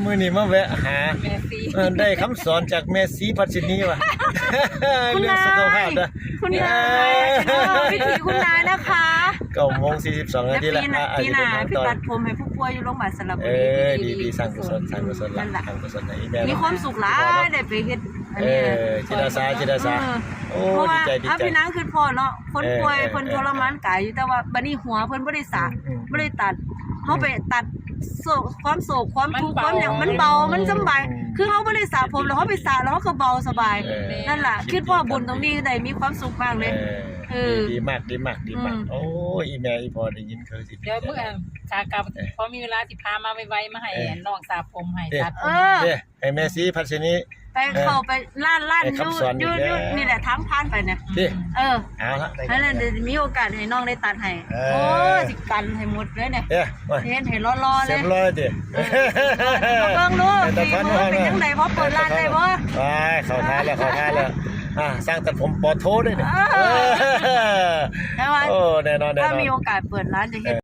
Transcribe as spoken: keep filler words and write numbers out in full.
มื้อนี้มาแวะหา แม่ซี เออได้คำสอนจากแม่ซีพัชนีว่ะ คุณ เรื่อง นาย สุขภาพนะ คุณนายเออวิถีคุณนายนะคะ เก้าโมงสี่สิบสองนาทีแล้ว ปีหน้า อ่ะอ่ะ ปีหน้า เดี๋ยวไป พี่ ต่อ ตัดผมให้ผู้ป่วยอยู่โรงพยาบาลสระบุ เอ รี อดีดีสร้างกุศลสร้างกุศล นั่นแหละ สร้างกุศลนะอีแม่ มีความสุขหลายได้ไปเฮ็ดอัน เอ นี้ อจิตอาสาจิตอาสา เออ โอ้ เพราะ ดี ว่า ใจดี อ่ะ ใจ พี่นางคือพ่อเนาะคนป่วย เออเออ คนทรมานกายอยู่แต่ว่าบัดนี้หัวเพิ่นบ่ได้สระ อืมอืม บ่ได้ตัด อืม เขาไปตัดโศกความโศกความทุกข์ความหยังมันเบามันสบาย อืม คือเขาบ่ได้สระผมแล้วเขาไปสระแล้วเขาก็เบาสบาย เออ นั่นแหละคิดว่าบุญตรงนี้ได้มีความสุขมากเลย เออ เออ ดีมากดีมากดีมาก อืม โอ้ยอีแม่อีพ่อได้ยินเขาสิ เดี๋ยวมื้อขากลับพอมีเวลาสิพามาไวๆมาให้น้องสระผมให้ เอ๊ะ ตัดผ เอ ม อ เอ๊ะให้แม่ซีพัชนี ไปเข้าไปร้านร้าน ให้ อยู่ คำสอน อยู่ อีก อยู่ แล้ว นี่แหละทางผ่านไปเนี่ย ที่ เออ เอาละ นั่นแหละเดี๋ยวมีโอกาสให้น้องได้ตัดให้ เออ โอ้สิกันให้หมดเลยเนี่ย เอ๊ะมา เฮ็ดให้รอๆเล เสีย ย บร้อยดิ มาเบิ่งดู แต่ ฝี พัน มือเป็นยังไงพอเปิดร้านได้บ่ ไปเขาท้าแล้วเขาท้าแล้วอ่าสร้างตัดผมปอโทด้วยเนี่ย เออ เออ แต่ว่า โอ้แน่นอนแน่ ถ้าน อน มีโอกาสเปิดร้านจะเฮ็ด